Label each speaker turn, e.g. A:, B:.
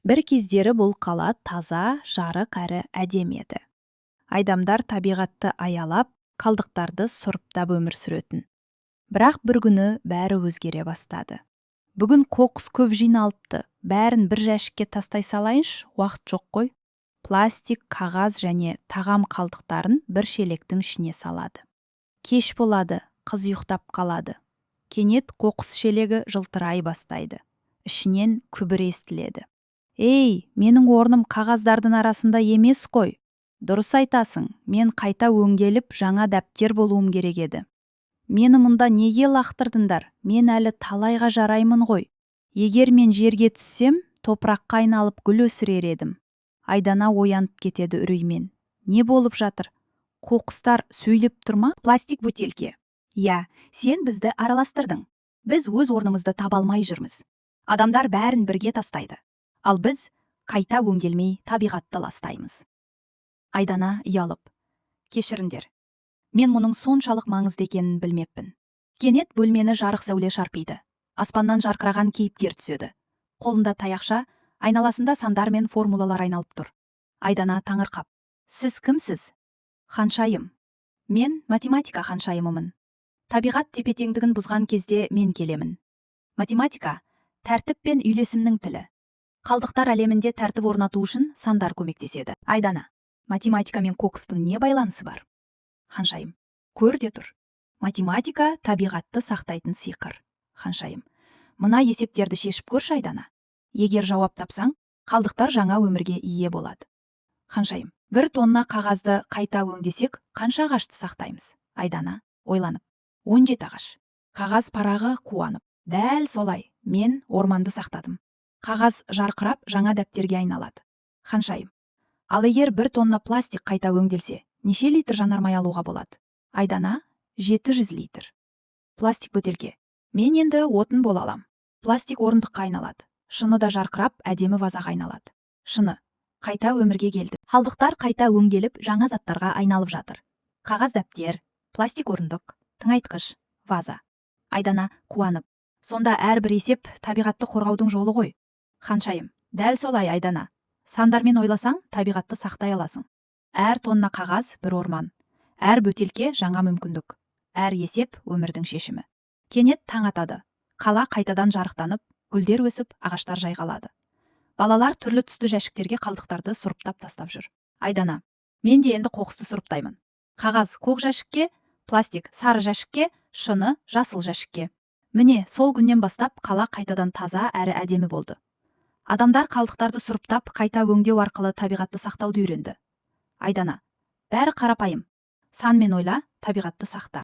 A: Бір кездері бұл қала таза, жарық әрі әдемі еді. Адамдар табиғатты аялап, қалдықтарды сұрыптап өмір сүретін. Бірақ бір күні бәрі өзгере бастады. Бүгін қоқыс көп жиналыпты, бәрін бір жәшікке тастай салайыншы, уақыт жоқ қой. Пластик, қағаз және тағам қалдықтарын бір шелектің ішіне салады. Кеш болады, қыз ұйықтап қалады. Кенет қоқыс шелегі жылтырай бастайды. Ішінен күбір естіледі: «Ей, менің орным қағаздардың арасында емес қой. Дұрыс айтасың, мен қайта өңделіп, жаңа дәптер болуым керек еді. Мені мұнда неге лақтырдыңдар? Мен әлі талайға жараймын ғой. Егер мен жерге түссем, топыраққа айналып, гүл өсірер едім». Айдана оянып кетеді үреймен. Не болып жатыр? Қоқыстар сөйлеп тұр ма?
B: Пластик бөтелке: «Иә, сен бізді араластырдың. Біз өз орнымызды таба алмай жүрміз. Адамдар бәрін бірге тастайды, ал біз қайта өңделмей, табиғатты ластаймыз». Айдана ұялып: «Кешіріңдер, мен мұның соншалық маңызды екенін білмеппін». Кенет бөлмені жарық сәуле шарпиды. Аспаннан жарқыраған кейіпкер түседі. Қолында таяқша, айналасында сандар мен формулалар айналып тұр. Айдана таңырқап: «Сіз кімсіз?» Ханшайым: «Мен математика ханшайымымын. Табиғат тепе-теңдігін бұзған кезде мен келемін. Математика — тәртіп пен үйлесімнің тілі. Қалдықтар әлемінде тәртіп орнату үшін сандар көмектеседі». Айдана: «Математика мен қоқыстың не байланысы бар?» Ханшайым: «Көр де тұр. Математика — табиғатты сақтайтын сиқыр». Ханшайым: «Мына есептерді шешіп көрші, Айдана. Егер жауап тапсаң, қалдықтар жаңа өмірге ие болады». Ханшайым: «1 тонна қағазды қайта өңдесек, қанша ағашты сақтаймыз?» Айдана ойланып: «17 ағаш». Қағаз парағы қуанып: «Дәл солай, мен орманды сақтадым». Қағаз жарқырап, жаңа дәптерге айналады. Ханшайым: «Ал егер 1 тонна пластик қайта өңделсе, неше литр жанармай алуға болады?» Айдана: «700 литр». Пластик бөтелке: «Мен енді отын бола алам». Пластик орындыққа айналады. Шыны да жарқырап, әдемі вазаға айналады. Шыны қайта өмірге келді. Қалдықтар қайта өңделіп, жаңа заттарға айналып жатыр: қағаз дәптер, пластик орындық, тыңайтқыш, ваза. Айдана қуанып: «Сонда әрбір есеп табиғатты қорғаудың жолы ғой». Ханшайым: «Дәл солай, Айдана. Сандармен ойласаң, табиғатты сақтай аласың. Әр тонна қағаз — бір орман, әр бөтелке — жаңа мүмкіндік, әр есеп — өмірдің шешімі». Кенет таң атады. Қала қайтадан жарықтанып, гүлдер өсіп, ағаштар жайқалады. Балалар түрлі түсті жәшіктерге қалдықтарды сұрыптап тастап жүр. Айдана: «Мен де енді қоқысты сұрыптаймын. Қағаз көк жәшікке, пластик сары жәшікке, шыны жасыл жәшікке». Міне, сол күннен бастап қала қайтадан таза әрі әдемі болды. Адамдар қалдықтарды сұрыптап, қайта өңдеу арқылы табиғатты сақтауды үйренді. Айдана: «Бәрі қарапайым. Санмен ойла, табиғатты сақта».